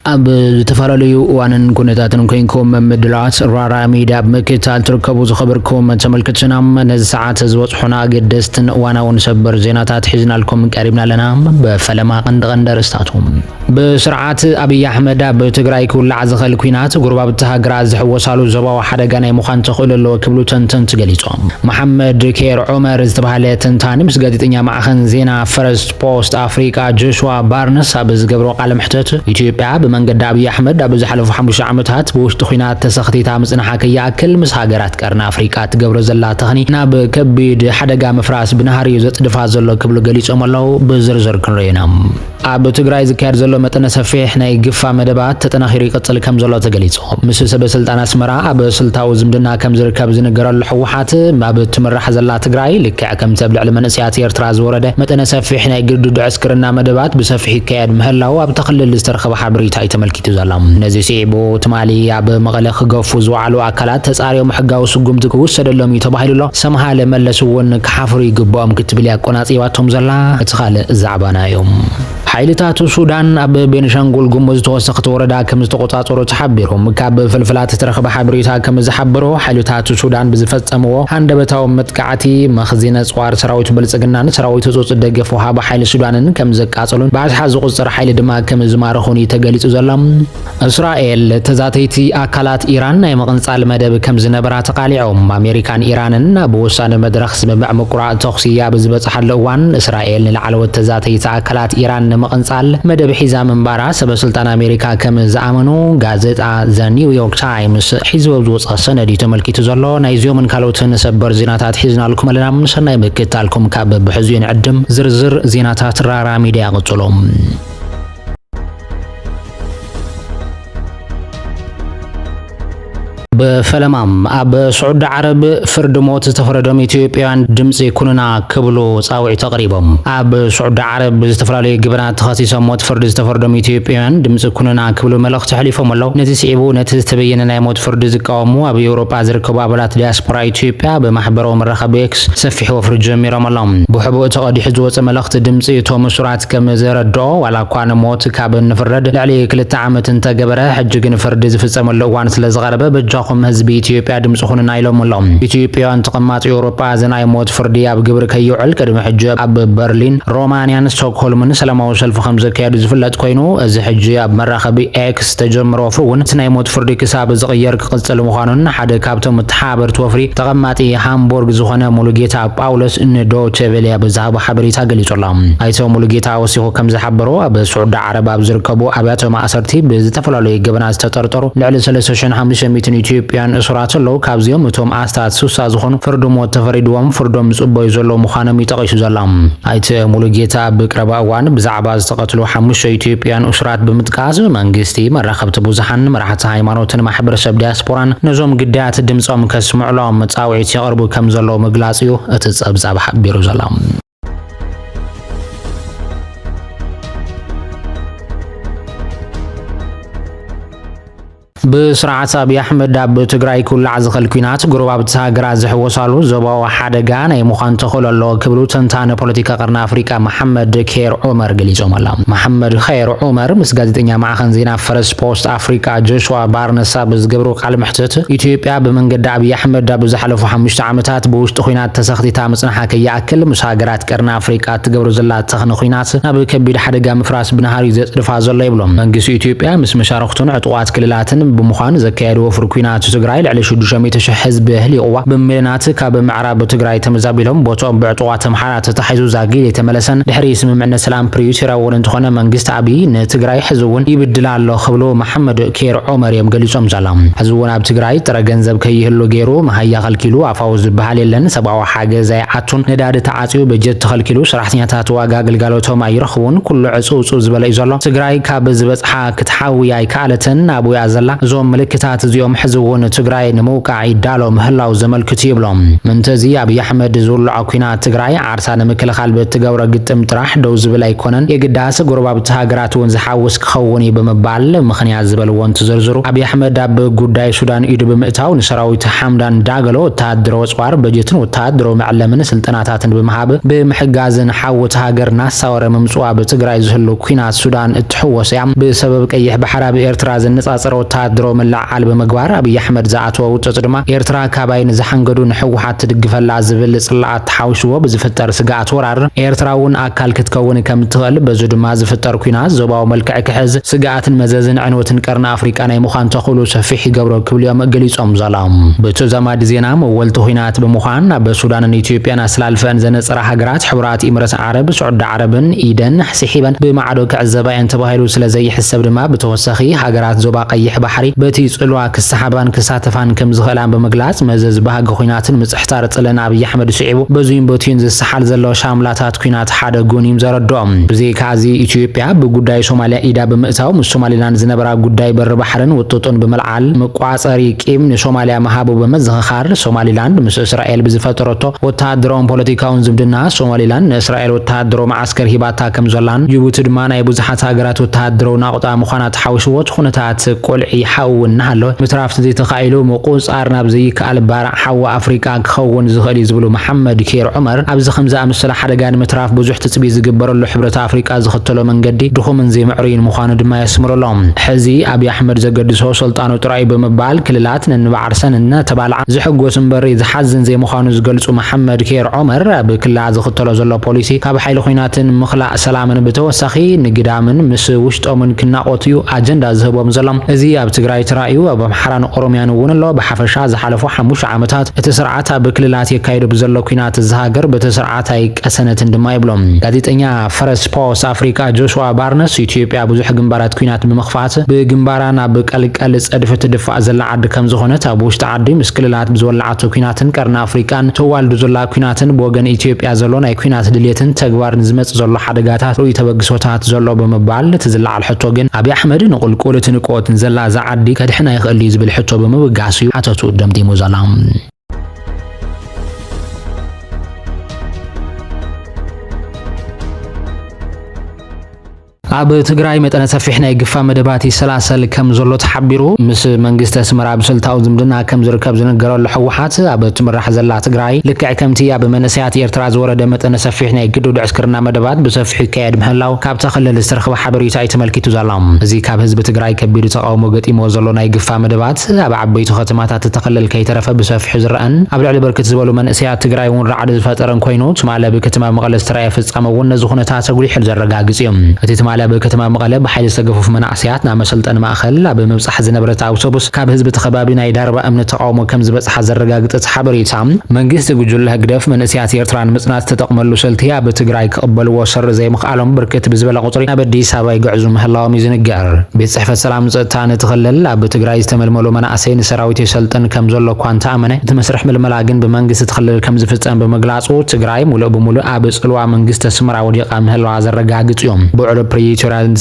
ኣብ ዝተፈላለዩ እዋንን ኩነታትን ኮይንኩም ምድላዋት ራራ ሚድያ ኣብ ምክትታል ትርከቡ ዝኸበርኩም ተመልክትና፣ ነዚ ሰዓት ዝበጽሑና ኣገደስትን እዋናውን ሰበር ዜናታት ሒዝናልኩም ቀሪብና ኣለና። ብፈለማ ቀንዲ ቀንዲ ኣርእስታቱ። ብስርዓት ኣብይ ኣሕመድ ኣብ ትግራይ ክውላዕ ዝኽእል ኲናት ጎረባብቲ ሃገራት ዝሕወሳሉ ዞባዊ ሓደጋ ናይ ምዃን ተኽእሎ ኣለዎ ክብሉ ተንተንቲ ገሊጾም። መሓመድ ኬር ዑመር ዝተባህለ ተንታኒ ምስ ጋዜጠኛ ማዕኸን ዜና ፈረስት ፖስት ኣፍሪቃ ጆሽዋ ባርነስ ኣብ ዝገብሮ ቃለ መሕተት፣ ኢትዮጵያ ብመንገዲ ኣብይ ኣሕመድ ኣብ ዝሓለፉ ሓሙሽተ ዓመታት ብውሽጢ ኲናት ተሰኽቲታ ምጽንሓ ከይኣክል፣ ምስ ሃገራት ቀርኒ ኣፍሪቃ ትገብሮ ዘላ ተኽኒ ናብ ከቢድ ሓደጋ ምፍራስ ብናህሪ እዩ ዘጽድፋ ዘሎ ክብሉ ገሊጾም ኣለዉ። ብዝርዝር ክንርእዮ ኢና። ኣብ ትግራይ ዝካየድ ዘሎ መጠነ ሰፊሕ ናይ ግፋ መደባት ተጠናኺሩ ይቕጽል ከም ዘሎ ተገሊጹ። ምስ ሰበ ስልጣን ኣስመራ ኣብ ስልታዊ ዝምድና ከም ዝርከብ ዝንገረሉ ህወሓት፣ ኣብ ትምራሕ ዘላ ትግራይ ልክዕ ከምቲ ኣብ ልዕሊ መንእሰያት ኤርትራ ዝወረደ መጠነ ሰፊሕ ናይ ግዱድ ዕስክርና መደባት ብሰፊሕ ይካየድ ምህላው ኣብቲ ክልል ዝተረኸበ ሓበሬታ እዩ ተመልኪቱ ዘሎ። ነዚ ስዒቡ ትማሊ ኣብ መቐለ ክገፉ ዝወዓሉ ኣካላት ተጻርዮም ሕጋዊ ስጉምቲ ክውሰደሎም እዩ ተባሂሉ ኣሎ። ሰምሃር መለስ እውን ክሓፍሩ ይግብኦም ክትብል እያ ኣቆናጺባቶም ዘላ። እቲ ካልእ ዛዕባና እዩ። ሓይልታት ሱዳን ኣብ ቤንሻንጉል ጉሙዝ ተወሰኽቲ ወረዳ ከም ዝተቆጻጸሩ ተሓቢሩ። ካብ ፍልፍላት ዝተረኸበ ሓበሬታ ከም ዝሓበሮ፣ ሓይልታት ሱዳን ብዝፈጸምዎ ሃንደበታዊ መጥቃዕቲ መኽዚን ኣጽዋር ሰራዊት ብልጽግናን ሰራዊት ህጹጽ ደገፍ ወሃቢ ሓይሊ ሱዳንን ከም ዘቃጸሉን ብኣሽሓት ዝቑጸር ሓይሊ ድማ ከም ዝማረኹን እዩ ተገሊጹ ዘሎ። እስራኤል ተዛተይቲ ኣካላት ኢራን ናይ ምቕንጻል መደብ ከም ዝነበራ ተቓሊዖም። ኣሜሪካን ኢራንን ኣብ ወሳኒ መድረኽ ስምምዕ ምቁራጽ ተኹሲ ኣብ ዝበጽሓሉ እዋን፣ እስራኤል ንላዕለዎት ተዛተይቲ ኣካላት ኢራን ንምቕንጻል መደብ ሒዛ ምንባራ ሰበ ስልጣን ኣሜሪካ ከም ዝኣመኑ ጋዜጣ ዘ ኒው ዮርክ ታይምስ ሒዝዎ ዝወጸ ሰነድ እዩ ተመልኪቱ ዘሎ። ናይዚኦምን ካልኦትን ሰበር ዜናታት ሒዝናልኩም ኣለና። ሰናይ ምክትታልኩም ካብ ብሕዙ ንዕድም። ዝርዝር ዜናታት ራራ ሚድያ ቀጽሎ። ብፈለማ ኣብ ስዑዲ ዓረብ ፍርዲ ሞት ዝተፈረዶም ኢትዮጵያውያን ድምፂ ኩኑና ክብሉ ፃውዒት ኣቕሪቦም። ኣብ ስዑዲ ዓረብ ብዝተፈላለዩ ግብናት ተኸሲሶም ሞት ፍርዲ ዝተፈረዶም ኢትዮጵያውያን ድምፂ ኩኑና ክብሉ መልእኽቲ ኣሕሊፎም ኣለዉ። ነዚ ስዒቡ ነቲ ዝተበየነ ናይ ሞት ፍርዲ ዝቃወሙ ኣብ ኤውሮጳ ዝርከቡ ኣባላት ዲያስፖራ ኢትዮጵያ ብማሕበራዊ መራኸቢ ኤክስ ሰፊሕ ወፍሪ ጀሚሮም ኣለዉ። ብሕቡእ ተቐዲሑ ዝወፀ መልእኽቲ ድምፂ እቶም እሱራት ከም ዘረድኦ፣ ዋላ እኳ ንሞት ካብ እንፍረድ ልዕሊ ክልተ ዓመት እንተገበረ፣ ሕጂ ግን ፍርዲ ዝፍጸመሉ እዋን ስለ ዝቐረበ፣ በጃኹም ህዝቢ ኢትዮጵያ ድምፂ ኩኑና ኢሎም ኣለዉ። ኢትዮጵያውያን ተቐማጢ ኤውሮጳ እዚ ናይ ሞት ፍርዲ ኣብ ግብሪ ከይውዕል ቅድሚ ሕጂ ኣብ በርሊን፣ ሮማንያን ስቶክሆልምን ሰላማዊ ሰልፊ ከም ዘካየዱ ዝፍለጥ ኮይኑ፣ እዚ ሕጂ ኣብ መራኸቢ ኤክስ ተጀምሮ ወፍሪ እውን እቲ ናይ ሞት ፍርዲ ክሳብ ዝቕየር ክቕጽል ምዃኑን ሓደ ካብቶም መተሓባበርቲ ወፍሪ ተቐማጢ ሃምቦርግ ዝኾነ ሙሉጌታ ጳውሎስ ንዶቼ ቬለ ኣብ ዝሃቦ ሓበሬታ ገሊጹ ኣሎ። ኣይተ ሙሉጌታ ወሲኹ ከም ዝሓበሮ፣ ኣብ ስዑዲ ዓረብ ኣብ ዝርከቡ ኣብያተ ማእሰርቲ ብዝተፈላለዩ ገበናት ዝተጠርጠሩ ልዕሊ ሰለስተ ሽሕን ሓሙሽተ ሚእትን ኢትዮጵያን እሱራት ኣለዉ። ካብዚኦም እቶም ኣስታት ስሳ ዝኾኑ ፍርዲ ሞት ተፈሪድዎም ፍርዶም ዝጽበዩ ዘለዉ ምዃኖም እዩ ጠቒሱ ዘሎ። ኣይተ ሙሉጌታ ኣብ ቀረባ እዋን ብዛዕባ ዝተቐትሉ ሓሙሽተ ኢትዮጵያን እሱራት ብምጥቃስ፣ መንግስቲ፣ መራኸብቲ ብዙሓን፣ መራሕቲ ሃይማኖትን ማሕበረሰብ ዲያስፖራን ነዞም ግዳያት ድምጾም ከስምዑሎም ጻውዒት የቕርቡ ከም ዘለዉ ምግላጽ እዩ እቲ ጸብጻብ ሓቢሩ ዘሎ። ብስርዓት ኣብይ ኣሕመድ ኣብ ትግራይ ክውላዕ ዝኽእል ኲናት ጎረባብቲ ሃገራት ዝሕወሳሉ ዞባዊ ሓደጋ ናይ ምዃን ተኽእሎ ኣለዎ ክብሉ ተንታኒ ፖለቲካ ቀርኒ ኣፍሪቃ መሓመድ ኬር ዑመር ገሊጾም ኣለዉ። መሓመድ ኬር ዑመር ምስ ጋዜጠኛ ማዕኸን ዜና ፈረስት ፖስት ኣፍሪቃ ጆሽዋ ባርነስ ኣብ ዝገብሮ ቃለ መሕትት፣ ኢትዮጵያ ብመንገዲ ኣብይ ኣሕመድ ኣብ ዝሓለፉ ሓሙሽተ ዓመታት ብውሽጢ ኲናት ተሰኽቲታ ምጽንሓ ከይኣክል፣ ምስ ሃገራት ቀርኒ ኣፍሪቃ ትገብሮ ዘላ ተኽኒ ኲናት ናብ ከቢድ ሓደጋ ምፍራስ ብናህሪ ዘጽድፋ ዘሎ ይብሎ። መንግስቲ ኢትዮጵያ ምስ መሻርኽቱን ዕጡቓት ክልላትን ብምዃን ዘካየድዎ ወፍሪ ኲናት ትግራይ ልዕሊ ሽዱሽተ ሚእቲ ሽሕ ህዝቢ ኣህሊቑዋ፣ ብሚልዮናት ካብ ምዕራብ ትግራይ ተመዛቢሎም ቦትኦም ብዕጡቓት ኣምሓራ ተታሒዙ ዛጊድ የተመለሰን ድሕሪ ስምምዕነት ሰላም ፕሪቶርያ እውን እንተኾነ መንግስቲ ኣብይ ንትግራይ ሕዚ እውን ይብድላ ኣሎ ክብሉ መሓመድ ኬር ዑመር እዮም ገሊጾም ዘለዉ። ሕዚ እውን ኣብ ትግራይ ጥረ ገንዘብ ከይህሉ ገይሩ መሃያ ከልኪሉ፣ ኣፋዊ ዝበሃል የለን፣ ሰብኣዊ ሓገዝ ኣይዓቱን፣ ነዳዲ ተዓጽዩ፣ በጀት ተኸልኪሉ፣ ሰራሕተኛታት ዋጋ ግልጋሎቶም ኣይረኽቡን፣ ኩሉ ዕጽውጽው ዝበለ እዩ ዘሎ። ትግራይ ካብ ዝበጽሓ ክትሓዊ ኣይከኣለትን፣ ኣብኡ እያ ዘላ። እዞም ምልክታት እዚኦም ሕዚ እውን ትግራይ ንምውቃዕ ይዳሎ ምህላው ዘመልክቱ ይብሎም። ምንተዚ ኣብይ ኣሕመድ ዝውልዖ ኲናት ትግራይ ዓርሳ ንምክልኻል ብእትገብሮ ግጥም ጥራሕ ደው ዝብል ኣይኮነን፣ የግዳስ ጎረባብቲ ሃገራት እውን ዝሓውስ ክኸውን እዩ ብምባል ምኽንያት ዝበልዎ እንትዝርዝሩ፣ ኣብይ ኣሕመድ ኣብ ጉዳይ ሱዳን ኢዱ ብምእታው ንሰራዊት ሓምዳን ዳገሎ ወተሃደራዊ ኣፅዋር፣ በጀትን ወተሃደራዊ መዕለምን ስልጠናታትን ብምሃብ ብምሕጋዝን ሓወት ሃገር እናሳወረ ምምፅኡ ኣብ ትግራይ ዝህሉ ኲናት ሱዳን እትሕወስ እያ። ብሰበብ ቀይሕ ባሕሪ ኣብ ኤርትራ ዝነፃፀረ ወተሃደራዊ ምልዕዓል ብምግባር ኣብይ ኣሕመድ ዝኣተወ ውጥጥ ድማ ኤርትራ ካባይ ንዝሓንገዱ ንህወሓት ትድግፈላ ዝብል ፅላኣት ተሓዊስዎ ብዝፍጠር ስግኣት ወራር ኤርትራ እውን ኣካል ክትከውን ከም እትኽእል፣ በዚ ድማ ዝፍጠር ኲናት ዞባዊ መልክዕ ክሕዝ ስግኣትን መዘዝን ዕንወትን ቀርኒ ኣፍሪቃ ናይ ምዃን ተኽእሎ ሰፊሕ ይገብሮ ክብሉ እዮም ገሊጾም ዘለዉ። ብተዛማዲ ዜና መወልቲ ኲናት ብምዃን ኣብ ሱዳንን ኢትዮጵያን ኣስላልፈን ዘነጸራ ሃገራት ሕቡራት ኢምረት ዓረብ፣ ስዑዲ ዓረብን ኢደን ስሒበን ብማዕዶ ክዕዘባ እየን ተባሂሉ ስለ ዘይሕሰብ ድማ ብተወሳኺ ሃገራት ዞባ ቀይሕ ባሕሪ በቲ ጽልዋ ክሰሓባን ክሳተፋን ከም ዝኽእላን ብምግላጽ መዘዝ ባህጊ ኲናትን ምጽሕታር ጽልእን ኣብይ ኣሕመድ ስዒቡ በዙይን በቱይን ዝሰሓል ዘሎ ሻምላታት ኲናት ሓደ ጎን እዮም ዘረድኦም። ብዘይካዚ ኢትዮጵያ ብጉዳይ ሶማልያ ኢዳ ብምእታው ምስ ሶማሊላንድ ዝነበራ ጉዳይ በሪ ባሕርን ውጥጡን ብምልዓል መቋጸሪ ቂም ንሶማልያ ምሃቡ ብምዝኽኻር ሶማሊላንድ ምስ እስራኤል ብዝፈጠረቶ ወተሃደራውን ፖለቲካውን ዝምድና ሶማሊላንድ ንእስራኤል ወተሃደራዊ መዓስከር ሂባታ ከም ዘላን ጅቡቲ ድማ ናይ ብዙሓት ሃገራት ወተሃደራዊ ናቑጣ ምዃና ተሓዊስዎ እቲ ኩነታት ቆልዒ ሓዊ እናሃለወ ምትራፍ ተዘይተኻኢሉ ምቁጽጻር ናብ ዘይከኣል ባርዕ ሓዊ ኣፍሪቃ ክኸውን ዝኽእል እዩ ዝብሉ መሓመድ ኬር ዑመር ኣብዚ ከም ዝኣመሰለ ሓደጋ ንምትራፍ ብዙሕ ትጽቢት ዝግበረሉ ሕብረት ኣፍሪቃ ዝኽተሎ መንገዲ ድኹምን ዘይምዕሩይን ምዃኑ ድማ የስምሩ ኣለዉ። ሕዚ ኣብይ ኣሕመድ ዘገድሶ ስልጣኑ ጥራይ ብምባል ክልላት ነንባዕርሰን እናተባልዓ ዝሕጎስ እምበር ዝሓዝን ዘይምዃኑ ዝገልጹ መሓመድ ኬር ዑመር ኣብ ክልላት ዝኽተሎ ዘሎ ፖሊሲ ካብ ሓይሊ ኲናትን ምኽላእ ሰላምን ብተወሳኺ ንግዳምን ምስ ውሽጦምን ክናቖት እዩ ኣጀንዳ ዝህቦም ዘሎ። እዚ ኣብ ትግራይ ተራእዩ ኣብ ኣምሓራን ኦሮምያን እውን ኣሎ። ብሓፈሻ ዝሓለፉ ሓሙሽተ ዓመታት እቲ ስርዓት ኣብ ክልላት የካይዶ ብዘሎ ኲናት እዚ ሃገር በቲ ስርዓት ኣይቀሰነትን ድማ ይብሎም። ጋዜጠኛ ፈረስ ፖስት ኣፍሪቃ ጆሽዋ ባርነስ ኢትዮጵያ ብዙሕ ግንባራት ኲናት ብምኽፋት ብግንባራ ናብ ቀልቀል ጸድፊ ትድፋእ ዘላ ዓዲ ከም ዝኾነት ኣብ ውሽጢ ዓዲ ምስ ክልላት ብዝወለዓቶ ኲናትን ቀርኒ ኣፍሪቃን ተዋልዱ ዘላ ኲናትን ብወገን ኢትዮጵያ ዘሎ ናይ ኲናት ድልየትን ተግባርን ዝመጽእ ዘሎ ሓደጋታት ርኡይ ተበግሶታት ዘሎ ብምባል እቲ ዝለዓል ሕቶ ግን ኣብይ ኣሕመድ ንቁልቁል ትንቆትን ዘላ እዛ ዓዲ ከድሕና ይኽእል እዩ ዝብል ሕቶ ብምብጋስ እዩ ሓተቱ ደምዲሙ ዘሎ። ኣብ ትግራይ መጠነ ሰፊሕ ናይ ግፋ መደባት ይሰላሰል ከም ዘሎ ተሓቢሩ። ምስ መንግስቲ ኣስመራ ብስልታዊ ዝምድና ከም ዝርከብ ዝንገረሉ ህወሓት ኣብ ትምራሕ ዘላ ትግራይ ልክዕ ከምቲ ኣብ መንእሰያት ኤርትራ ዝወረደ መጠነ ሰፊሕ ናይ ግዱድ ዕስክርና መደባት ብሰፊሑ ይካየድ ምህላው ካብታ ክልል ዝተረኽበ ሓበሬታ እዩ ተመልኪቱ ዘሎ። እዚ ካብ ህዝቢ ትግራይ ከቢድ ተቓውሞ ገጢሞ ዘሎ ናይ ግፋ መደባት ኣብ ዓበይቲ ከተማታት እቲ ክልል ከይተረፈ ብሰፊሑ ዝረኣን ኣብ ልዕሊ ብርክት ዝበሉ መንእሰያት ትግራይ እውን ራዕዲ ዝፈጠረን ኮይኑ ትማሊ ኣብ ከተማ መቐለ ዝተረኣየ ፍጻመ እውን ነዚ ኩነታት ኣጉሊሑ ዘረጋግጽ እዩ። እቲ ትማሊ ኣብ ከተማ መቐለ ብሓይሊ ዝተገፈፉ መናእሰያት ናብ መሰልጠኒ ማእኸል ኣብ ምብጻሕ ዝነበረት ኣውቶቡስ ካብ ህዝቢ እቲ ከባቢ ናይ ዳርባ እምኒ ተቓውሞ ከም ዝበጽሓ ዘረጋግጽ እቲ ሓበሬታ፣ መንግስቲ ጉጅለ ህግደፍ መንእሰያት ኤርትራ ንምጽናት ዝተጠቕመሉ ስልቲ ኣብ ትግራይ ክቕበልዎ ሰሪ ዘይምኽኣሎም ብርክት ብዝበለ ቁጽሪ ናብ ኣዲስ ኣበባ ይግዕዙ ምህላዎም እዩ ዝንገር። ቤት ጽሕፈት ሰላም ጸጥታ ነቲ ክልል ኣብ ትግራይ ዝተመልመሉ መናእሰይ ንሰራዊት የሰልጥን ከም ዘሎ እኳ እንተኣመነ፣ እቲ መስርሕ ምልመላ ግን ብመንግስቲ እቲ ክልል ከም ዝፍጸም ብምግላጹ፣ ትግራይ ሙሉእ ብሙሉእ ኣብ ጽልዋ መንግስቲ ኣስመራ ወዲቓ ምህላዋ ዘረጋግጽ እዩ። ብውዕል ፕሪቶርያ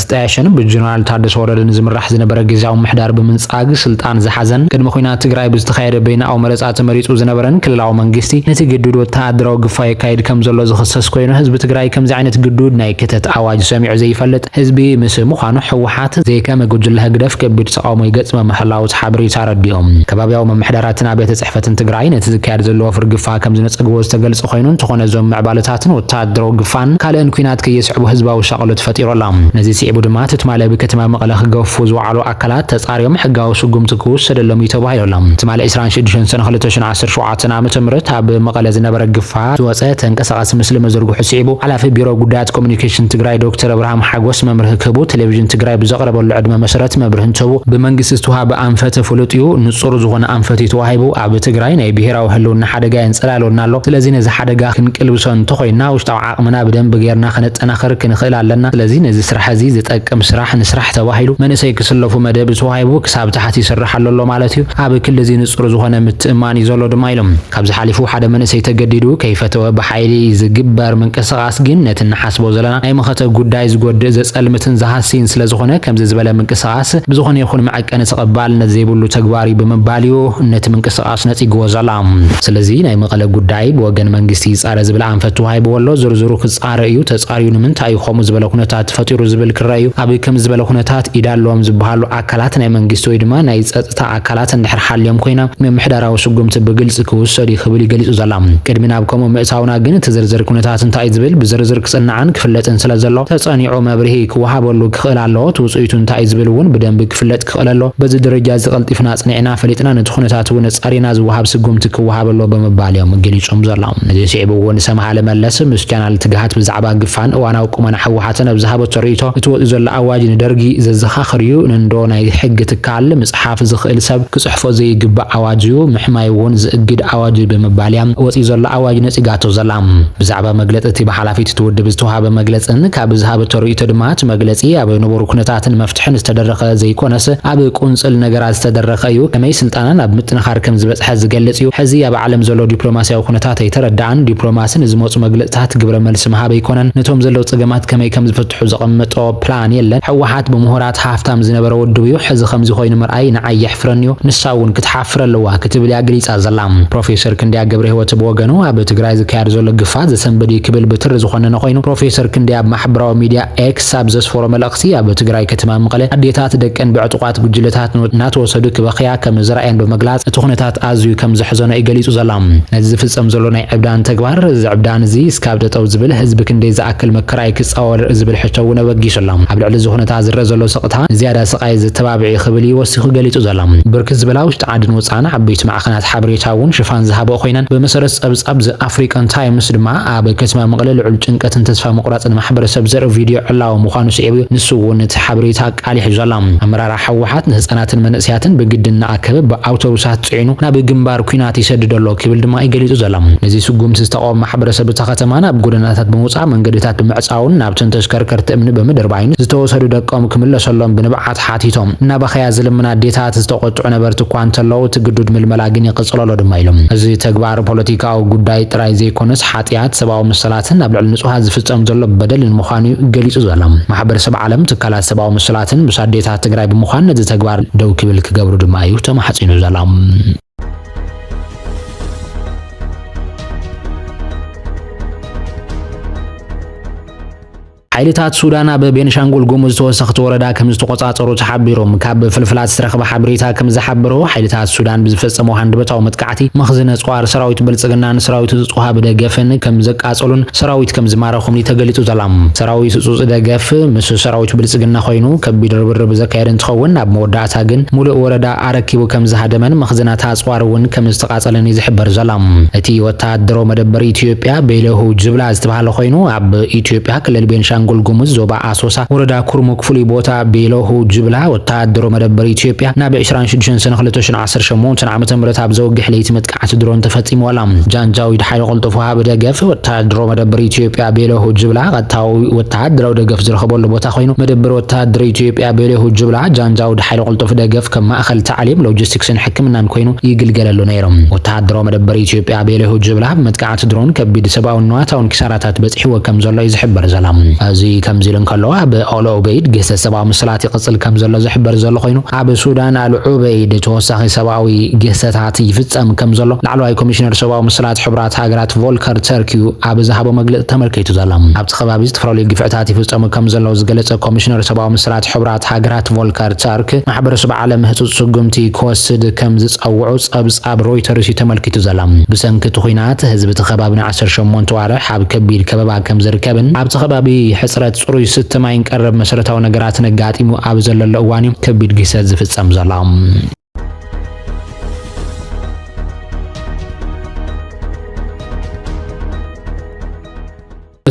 ዝጣየሸን ብጀነራል ታደሰ ወረደ ንዝምራሕ ዝነበረ ግዝያዊ ምምሕዳር ብምንጻግ ስልጣን ዝሓዘን ቅድሚ ኲናት ትግራይ ብዝተኻየደ በይናዊ መረጻ ተመሪጹ ዝነበረን ክልላዊ መንግስቲ ነቲ ግዱድ ወተሃደራዊ ግፋ የካይድ ከም ዘሎ ዝኽሰስ ኮይኑ፣ ህዝቢ ትግራይ ከምዚ ዓይነት ግዱድ ናይ ክተት ኣዋጅ ሰሚዑ ዘይፈልጥ ህዝቢ ምስ ምዃኑ ህወሓት ዘይከመ ጉጅለ ህግደፍ ከቢድ ተቓውሞ ይገጥመ ምህላው እቲ ሓበሬታ ኣረዲኦም። ከባብያዊ ምምሕዳራትን ኣብያተ ጽሕፈትን ትግራይ ነቲ ዝካየድ ዘሎ ወፍሪ ግፋ ከም ዝነጸግዎ ዝተገልጸ ኮይኑ፣ እንተኾነ እዞም ምዕባለታትን ወተሃደራዊ ግፋን ካልእን ኲናት ከየስዕቡ ህዝባዊ ሻቕሎት ፈጢሩ ኣሎ። ነዚ ስዒቡ ድማ እቲ ትማሊ ኣብ ከተማ መቐለ ክገፉ ዝወዓሉ ኣካላት ተጻርዮም ሕጋዊ ስጉምቲ ክውሰደሎም እዩ ተባሂሉ ኣሎ። ትማሊ ዕስራን ሽዱሽተን ሰነ ክልተ ሽሕን ዓሰርተ ሸውዓተን ዓመተ ምህረት ኣብ መቐለ ዝነበረ ግፋ ዝወጸ ተንቀሳቓሲ ምስሊ መዘርግሑ ስዒቡ፣ ሓላፊ ቢሮ ጉዳያት ኮሚኒኬሽን ትግራይ ዶክተር ኣብርሃም ሓጎስ መምርሂ ክህቡ ቴሌቪዥን ትግራይ ብዘቕረበሉ ዕድመ መሰረት መብርሂ እንትህቡ፣ ብመንግስቲ ዝተዋሃበ ኣንፈት ፍሉጥ እዩ፣ ንጹር ዝኾነ ኣንፈት እዩ ተዋሂቡ። ኣብ ትግራይ ናይ ብሄራዊ ህልውና ሓደጋ የንጸላልወና ኣሎ። ስለዚ ነዚ ሓደጋ ክንቅልብሶ እንተኾይንና ውሽጣዊ ዓቕምና ብደንቢ ጌርና ከነጠናኽር ክንኽእል ኣለና። ስለዚ ነዚ ስራሕ እዚ ዝጠቅም ስራሕ ንስራሕ ተባሂሉ መንእሰይ ክስለፉ መደብ ተዋሂቡ ክሳብ ታሕቲ ይስራሕ ኣሎ ኣሎ ማለት እዩ። ኣብ ክሊ እዚ ንጹር ዝኾነ ምትእማን እዩ ዘሎ ድማ ኢሎም። ካብዚ ሓሊፉ ሓደ መንእሰይ ተገዲዱ ከይፈተወ ብሓይሊ ዝግበር ምንቅስቓስ ግን ነቲ ንሓስቦ ዘለና ናይ መኸተ ጉዳይ ዝጎድእ ዘጸልምትን ዝሃስይን ስለ ዝኾነ ከምዚ ዝበለ ምንቅስቓስ ብዝኾነ ይኹን መዐቀኒ ተቐባልነት ዘይብሉ ተግባር እዩ ብምባል እዩ ነቲ ምንቅስቓስ ነጺግዎ ዘላ። ስለዚ ናይ መቐለ ጉዳይ ብወገን መንግስቲ ይጻረ ዝብል ኣንፈት ተዋሂብዎ ኣሎ። ዝርዝሩ ክጻረ እዩ። ተጻርዩ ንምንታይ እዩ ከምኡ ዝበለ ኩነታት ተፈጢሩ ዝብል ክረአ እዩ። ኣብ ከም ዝበለ ኩነታት ኢድ ኣለዎም ዝበሃሉ ኣካላት ናይ መንግስቲ ወይ ድማ ናይ ጸጥታ ኣካላት እንድሕር ሓልዮም ኮይና ምምሕዳራዊ ስጉምቲ ብግልጺ ክውሰድ እዩ ክብል እዩ ገሊጹ ዘላ። ቅድሚ ናብ ከምኡ ምእታውና ግን እቲ ዝርዝር ኩነታት እንታይ እዩ ዝብል ብዝርዝር ክጽናዕን ክፍለጥን ስለ ዘሎ ተጸኒዑ መብርሂ ክወሃበሉ ክኽእል ኣለዎ። እቲ ውጽኢቱ እንታይ እዩ ዝብል እውን ብደንቢ ክፍለጥ ክኽእል ኣለዎ። በዚ ደረጃ እዚ ቀልጢፍና ኣጽኒዕና ፈሊጥና ነቲ ኩነታት እውን ኣጻሪና ዝወሃብ ስጉምቲ ክወሃብ ኣለዎ ብምባል እዮም ገሊጾም ዘለዉ። ነዚ ስዒቡ እውን ሰምሃለ መለስ ምስ ቻናል ትግሃት ብዛዕባ ግፋን እዋናዊ ቁመና ህወሓትን ኣብ ዝሃበቶ ርእይቶ እቲ ወፂኡ ዘሎ ኣዋጅ ንደርጊ ዘዘኻኽር እዩ። ንንዶ ናይ ሕጊ ትካል ምፅሓፍ ዝኽእል ሰብ ክፅሕፎ ዘይግባእ ኣዋጅ እዩ። ምሕማይ እውን ዝእግድ ኣዋጅ እዩ ብምባል እያ ወፂኡ ዘሎ ኣዋጅ ነፂጋቶ ዘላ። ብዛዕባ መግለፂ እቲ ብሓላፊት እቲ ውድብ ዝተዋሃበ መግለፅን ካብ ዝሃበቶ ርእይቶ ድማ እቲ መግለፂ ኣብ ንቡር ኩነታትን መፍትሕን ዝተደረኸ ዘይኮነስ ኣብ ቁንፅል ነገራት ዝተደረኸ እዩ። ከመይ ስልጣና ናብ ምጥንኻር ከም ዝበፅሐ ዝገልፅ እዩ። ሕዚ ኣብ ዓለም ዘሎ ዲፕሎማሲያዊ ኩነታት ኣይተረዳኣን። ዲፕሎማሲ ንዝመፁ መግለፅታት ግብረ መልሲ ምሃብ ኣይኮነን። ነቶም ዘለዉ ፀገማት ከመይ ከም ዝፍትሑ ዘቐመጦ ፕላን የለን። ህወሓት ብምሁራት ሃፍታም ዝነበረ ውድብ እዩ። ሕዚ ከምዚ ኮይኑ ምርኣይ ንዓይ የሕፍረኒ እዩ። ንሳ እውን ክትሓፍር ኣለዋ ክትብል እያ ገሊፃ ዘላ። ፕሮፌሰር ክንደያ ገብረ ህይወት ብወገኑ ኣብ ትግራይ ዝካየድ ዘሎ ግፋ ዘሰንብድ እዩ ክብል ብትሪ ዝኾነነ ኮይኑ ፕሮፌሰር ክንደያ ኣብ ማሕበራዊ ሚድያ ኤክስ ኣብ ዘስፈሮ መልእኽቲ ኣብ ትግራይ ከተማ መቐለ ኣዴታት ደቀን ብዕጡቋት ጉጅለታት እናተወሰዱ ክበኽያ ከም ዝረኣየን ብምግላጽ እቲ ኩነታት ኣዝዩ ከም ዘሕዘኖ እዩ ገሊጹ ዘሎ። ነዚ ዝፍጸም ዘሎ ናይ ዕብዳን ተግባር እዚ ዕብዳን እዚ እስካብ ጠጠው ዝብል ህዝቢ ክንደይ ዝኣክል መከራ እዩ ክጻወር ዝብል ሕቶ እውን ኣበጊሱ ኣሎ። ኣብ ልዕሊ እዚ ኩነታት ዝረአ ዘሎ ስቕታ ንዝያዳ ስቓይ ዘተባብዕ እዩ ክብል እዩ ወሲኹ ገሊጹ ዘሎ። ብርክት ዝበላ ውሽጢ ዓድን ወጻእን ዓበይቲ ማዕኸናት ሓበሬታ እውን ሽፋን ዝሃበኦ ኮይነን ብመሰረት ጸብጻብ ዘ ኣፍሪካን ታይምስ ድማ ኣብ ከተማ መቐለ ልዑል ጭንቀትን ተስፋ ምቑራጽን ማሕበረሰብ ዘርኢ ቪድዮ ዕላዊ ምዃኑ ስዒቡ እዩ። ንሱ እውን እቲ ሓበሬታ ኣቃሊሑ ዘሎ። ኣመራርሓ ህወሓት ንህፃናትን መንእሰያትን ብግዲ እናኣከበ ብኣውቶቡሳት ፅዒኑ ናብ ግንባር ኲናት ይሰድድ ኣሎ ክብል ድማ እዩ ገሊፁ ዘሎ። ነዚ ስጉምቲ ዝተቃወመ ማሕበረሰብ እታ ከተማ ናብ ጎደናታት ብምውፃእ መንገድታት ብምዕፃውን ናብተን ተሽከርከርቲ እምኒ ብምድርባይን ዝተወሰዱ ደቆም ክምለሰሎም ብንብዓት ሓቲቶም እናበኸያ ዝልምና ኣዴታት ዝተቆጥዑ ነበርቲ እኳ እንተለዉ እቲ ግዱድ ምልመላ ግን ይቕፅል ኣሎ ድማ ኢሎም። እዚ ተግባር ፖለቲካዊ ጉዳይ ጥራይ ዘይኮነስ ሓጢኣት ሰብኣዊ መሰላትን ኣብ ልዕሊ ንጹሃት ዝፍጸም ዘሎ በደልን ምዃኑ እዩ ገሊጹ ዘሎ። ማሕበረሰብ ዓለም ትካላት ሰብኣዊ መሰላትን ምስ ኣዴታት ትግራይ ብምዃን ነዚ ተግባር ደው ክብል ክገብሩ ድማ እዩ ተማሕጺኑ ዘሎ። ሓይልታት ሱዳን ኣብ ቤንሻንጉል ጉሙዝ ተወሰኽቲ ወረዳ ከም ዝተቆጻጸሩ ተሓቢሮም። ካብ ፍልፍላት ዝተረኽበ ሓበሬታ ከም ዝሓበሮ ሓይልታት ሱዳን ብዝፈጸመ ሃንደበታዊ መጥቃዕቲ መኽዝን ኣጽዋር ሰራዊት ብልጽግናን ሰራዊት ህጹጽ ወሃቢ ደገፍን ከም ዘቃጸሉን ሰራዊት ከም ዝማረኹን እዩ ተገሊጹ ዘሎ። ሰራዊት ህጹጽ ደገፍ ምስ ሰራዊት ብልጽግና ኮይኑ ከቢድ ርብርብ ዘካየደ እንትኸውን ኣብ መወዳእታ ግን ሙሉእ ወረዳ ኣረኪቡ ከም ዝሃደመን መኽዝናት ኣጽዋር እውን ከም ዝተቃጸለን እዩ ዝሕበር ዘሎ። እቲ ወታደራዊ መደበር ኢትዮጵያ ቤለሁ ጅብላ ዝተባህለ ኮይኑ ኣብ ኢትዮጵያ ክልል ቤንሻንጉል ጉሙዝ ዞባ ኣሶሳ ወረዳ ኩርሙክ ፍሉይ ቦታ ቤለሁ ጅብላ ወታደራዊ መደበር ኢትዮጵያ ናብ ዕስራን ሽዱሽተን ሰነ ክልተ ሽሕን ዓሰርተ ሸሞንተን ዓመተ ምህረት ኣብ ዘውግሕ ለይቲ መጥቃዕቲ ድሮን ተፈጺሙ ኣላ። ጃንጃዊድ ሓይሊ ቅልጡፍ ወሃቢ ደገፍ ወታደራዊ መደበር ኢትዮጵያ ቤለሁ ጅብላ ቀጥታዊ ወታደራዊ ደገፍ ዝረኸበሉ ቦታ ኮይኑ መደበር ወታደር ኢትዮጵያ ቤለሁ ጅብላ ጃንጃዊድ ሓይሊ ቅልጡፍ ደገፍ ከም ማእኸል ታዕሊም ሎጂስቲክስን ሕክምናን ኮይኑ ይግልገለሉ ነይሩ። ወተሃደራዊ መደበር ኢትዮጵያ ቤለሁ ጅብላ ብመጥቃዕቲ ድሮን ከቢድ ሰብኣውን ንዋታውን ኪሳራታት በፂሕዎ ከም ዘሎ እዩ ዝሕበር ዘሎ። እዚ ከምዚ ኢሉ እንከሎ ኣብ ኦል ዑበይድ ግህሰት ሰብኣዊ መሰላት ይቕፅል ከም ዘሎ ዝሕበር ዘሎ ኮይኑ ኣብ ሱዳን ኣል ዑበይድ ተወሳኺ ሰብኣዊ ግህሰታት ይፍፀም ከም ዘሎ ላዕለዋይ ኮሚሽነር ሰብኣዊ መሰላት ሕቡራት ሃገራት ቮልከር ተርክ እዩ ኣብ ዝሃቦ መግለፂ ተመልኪቱ ዘሎ። ኣብቲ ከባቢ ዝተፈላለዩ ግፍዕታት ይፍፀሙ ከም ዘለዉ ዝገለፀ ኮሚሽነር ሰብኣዊ መሰላት ሕቡራት ሃገራት ቮልከር ተርክ ማሕበረሰብ ዓለም ህፁፅ ስጉምቲ ክወስድ ከም ዝፀውዑ ጸብጻብ ሮይተርስ እዩ ተመልኪቱ ዘሎ። ብሰንኪ እቲ ኹናት ህዝቢ እቲ ከባቢ ንዓሰርተ ሸሞንተ ዋርሕ ኣብ ከቢድ ከበባ ከም ዝርከብን ኣብቲ ከባቢ ሕፅረት ፅሩይ ስተ ማይን ቀረብ መሰረታዊ ነገራትን ኣጋጢሙ ኣብ ዘለሎ እዋን እዩ ከቢድ ግህሰት ዝፍፀም ዘሎ።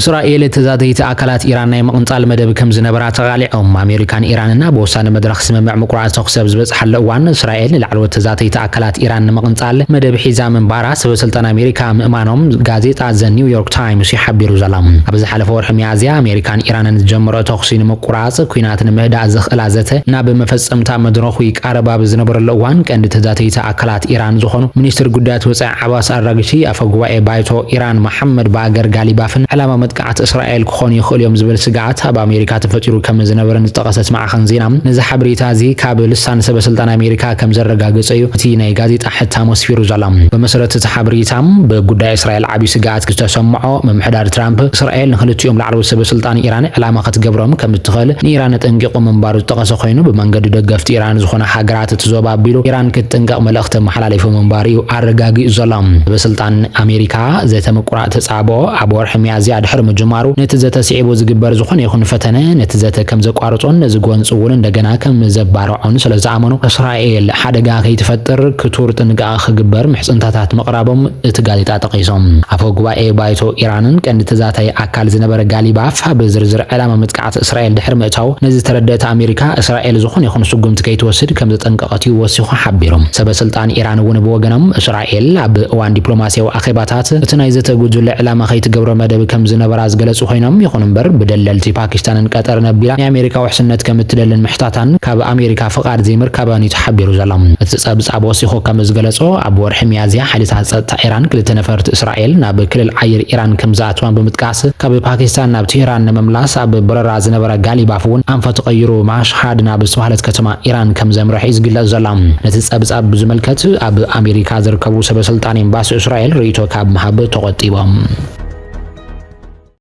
እስራኤል ተዛተይቲ ኣካላት ኢራን ናይ ምቕንጻል መደብ ከም ዝነበራ ተቓሊዖም። ኣሜሪካን ኢራንና ብወሳኒ መድረኽ ስምምዕ ምቁራጽ ተኹሲ ኣብ ዝበጽሓሉ እዋን፣ እስራኤል ንላዕለዎት ተዛተይቲ ኣካላት ኢራን ንምቕንጻል መደብ ሒዛ ምንባራ ሰበ ስልጣን ኣሜሪካ ምእማኖም ጋዜጣ ዘ ኒው ዮርክ ታይምስ እዩ ሓቢሩ ዘሎ። ኣብ ዝሓለፈ ወርሒ ሚያዝያ፣ ኣሜሪካን ኢራንን ዝጀመሮ ተኹሲ ንምቁራጽ፣ ኲናት ንምህዳእ ዘኽእላ ዘተ ናብ መፈጸምታ መድረኹ ይቃረብ ኣብ ዝነበረሉ እዋን፣ ቀንዲ ተዛተይቲ ኣካላት ኢራን ዝኾኑ ሚኒስትር ጉዳያት ወጻኢ ዓባስ ኣራግቺ፣ ኣፈ ጉባኤ ባይቶ ኢራን መሓመድ ባገር ጋሊባፍን ዕላማ መጥቃዕቲ እስራኤል ክኾኑ ይኽእሉ እዮም ዝብል ስግኣት ኣብ ኣሜሪካ ተፈጢሩ ከም ዝነበረን ዝጠቐሰት ማዕኸን ዜና፣ ነዚ ሓበሬታ እዚ ካብ ልሳን ሰበ ስልጣን ኣሜሪካ ከም ዘረጋገጸ እዩ እቲ ናይ ጋዜጣ ሕታም ኣስፊሩ ዘሎ። ብመሰረት እቲ ሓበሬታ፣ ብጉዳይ እስራኤል ዓቢ ስግኣት ዝተሰምዖ ምምሕዳር ትራምፕ፣ እስራኤል ንክልቲኦም ላዕለዎት ሰበ ስልጣን ኢራን ዕላማ ክትገብሮም ከም እትኽእል ንኢራን ኣጠንቂቑ ምንባሩ ዝጠቐሰ ኮይኑ፣ ብመንገዲ ደገፍቲ ኢራን ዝኾና ሃገራት እቲ ዞባ ኣቢሉ ኢራን ክትጥንቀቕ መልእኽቲ ኣመሓላሊፉ ምንባሩ እዩ ኣረጋጊጹ ዘሎ። ሰበ ስልጣን ኣሜሪካ ዘተ ምቁራጽ ተጻብኦ ኣብ ወርሒ ሚያዝያ ድሕሪ ምጅማሩ፣ ነቲ ዘተ ስዒቡ ዝግበር ዝኾነ ይኹን ፈተነ ነቲ ዘተ ከም ዘቋርጾን ነዚ ጎንጺ እውን እንደገና ከም ዘባርዖን ስለ ዝኣመኑ፣ እስራኤል ሓደጋ ከይትፈጥር ክቱር ጥንቃቐ ክግበር ምሕጽንታታት ምቕራቦም እቲ ጋዜጣ ጠቒሶም። ኣፈ ጉባኤ ባይቶ ኢራንን ቀንዲ ተዛታይ ኣካል ዝነበረ ጋሊባፍ፣ ኣብ ዝርዝር ዕላማ መጥቃዕቲ እስራኤል ድሕሪ ምእታው፣ ነዚ ዝተረደእት ኣሜሪካ፣ እስራኤል ዝኾነ ይኹን ስጉምቲ ከይትወስድ ከም ዘጠንቀቐት እዩ ወሲኹ ሓቢሩ። ሰበ ስልጣን ኢራን እውን ብወገኖም፣ እስራኤል ኣብ እዋን ዲፕሎማስያዊ ኣኼባታት እቲ ናይ ዘተ ጉጅለ ዕላማ ከይትገብሮ መደብ ከም ዝነበራ ዝገለጹ ኮይኖም፣ ይኹን እምበር ብደለልቲ ፓኪስታንን ቀጠርን ኣቢላ ናይ ኣሜሪካ ውሕስነት ከም እትደልን ምሕታታን ካብ ኣሜሪካ ፍቓድ ዘይምርካባን እዩ ተሓቢሩ ዘሎ። እቲ ጸብጻብ ወሲኹ ከም ዝገለጾ፣ ኣብ ወርሒ ሚያዝያ ሓይልታት ጸጥታ ኢራን ክልተ ነፈርቲ እስራኤል ናብ ክልል ኣየር ኢራን ከም ዝኣትዋን ብምጥቃስ፣ ካብ ፓኪስታን ናብ ቴህራን ንምምላስ ኣብ በረራ ዝነበረ ጋሊባፍ እውን ኣንፈቱ ቀይሩ ማሽሃድ ናብ ዝተባህለት ከተማ ኢራን ከም ዘምርሐ እዩ ዝግለጽ ዘሎ። ነቲ ጸብጻብ ብዝምልከት ኣብ ኣሜሪካ ዝርከቡ ሰበ ስልጣን ኤምባሲ እስራኤል ርእይቶ ካብ ምሃብ ተቖጢቦም።